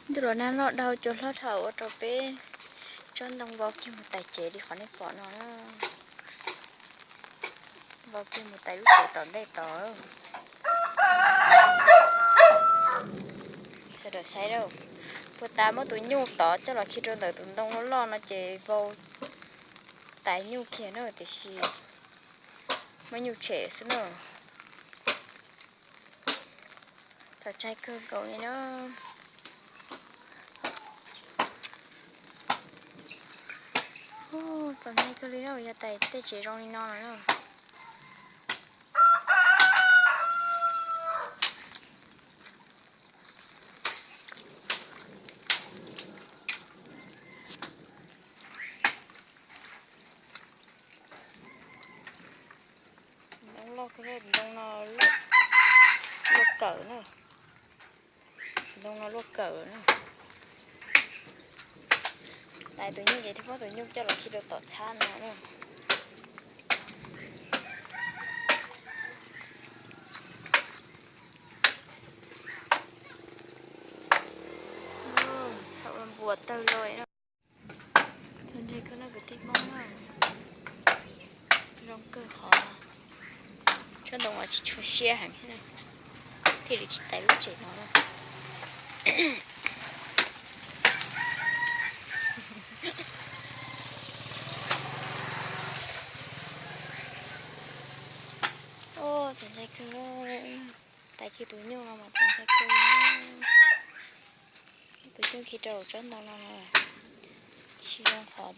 Ntuj los nag loj dhau, cua hlob dhau ua rau peb tsob ntoo vau kiag mus tais tsev li qhov nej pom no na. Vau kiag mus tais lub tsev tom ntej tod. Sawv daws saib lauj, puag ta muab tus nyuj tod coj los khi rau ntawm tus ntoo loj loj no ces vau tais nyuj kiag na, tiam sis muab nyuj tshem xwb na. Txaus ntshai kawg nkaus li na. Txaus ntshai kawg li na, yog tais tej tsev zoo li no no na. Ntoo loj, ntoo no luaj kawm na. Ntoo no luaj kawm na. Tais tus nyuj ces thiaj muab tus nyuj coj los khi rau tom txhab no na. Txhaum npuas tawg lawm. Txaus ntshai kawg no kwv tij Hmoob na. Zoo kawg qhov tsob ntoo no tsis tshua siab heev thiab na, thiaj li tsis tais lub tsev no na. Txaus ntshai kawg, tais kiag tus nyuj no mas txaus ntshai kawg. Tus nyuj khi rau tsob ntoo no tsis zoo qhov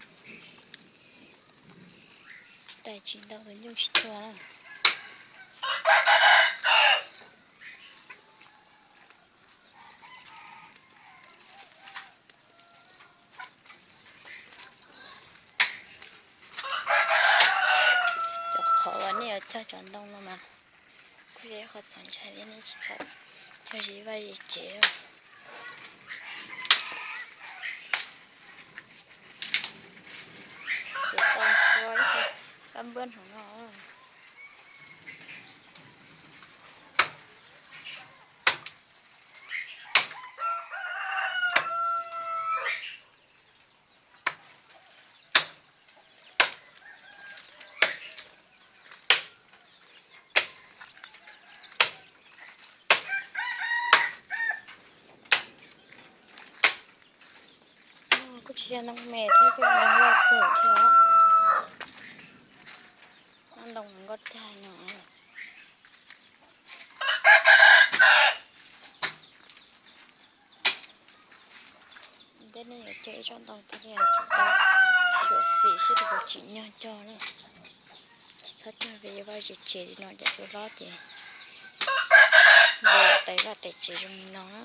tais tsis ntau tus nyuj tsis tuag na. Cov qhov uas nej yuav cog cov ntoo no mas kuj yog ib qho txaus ntshai thiab, nej tsis txhob cog ze vaj ze tsev. Ces tau ntxhua ib qho kab npab hauv no. Kuj tsis yog ntoo me thiab, kuj yog ntoo loj kawg thiab os. Ob ntoo nkoj tag no. Ntej nej yuav cog ib tsob ntoo thiaj li tsum tau xyuam xim seb tus puas tsim nyog cog na. Tsis txhob cog ve yuav vaj ze tsev li no ces cua hlob ces vau tais vaj tais tsev zoo li no na.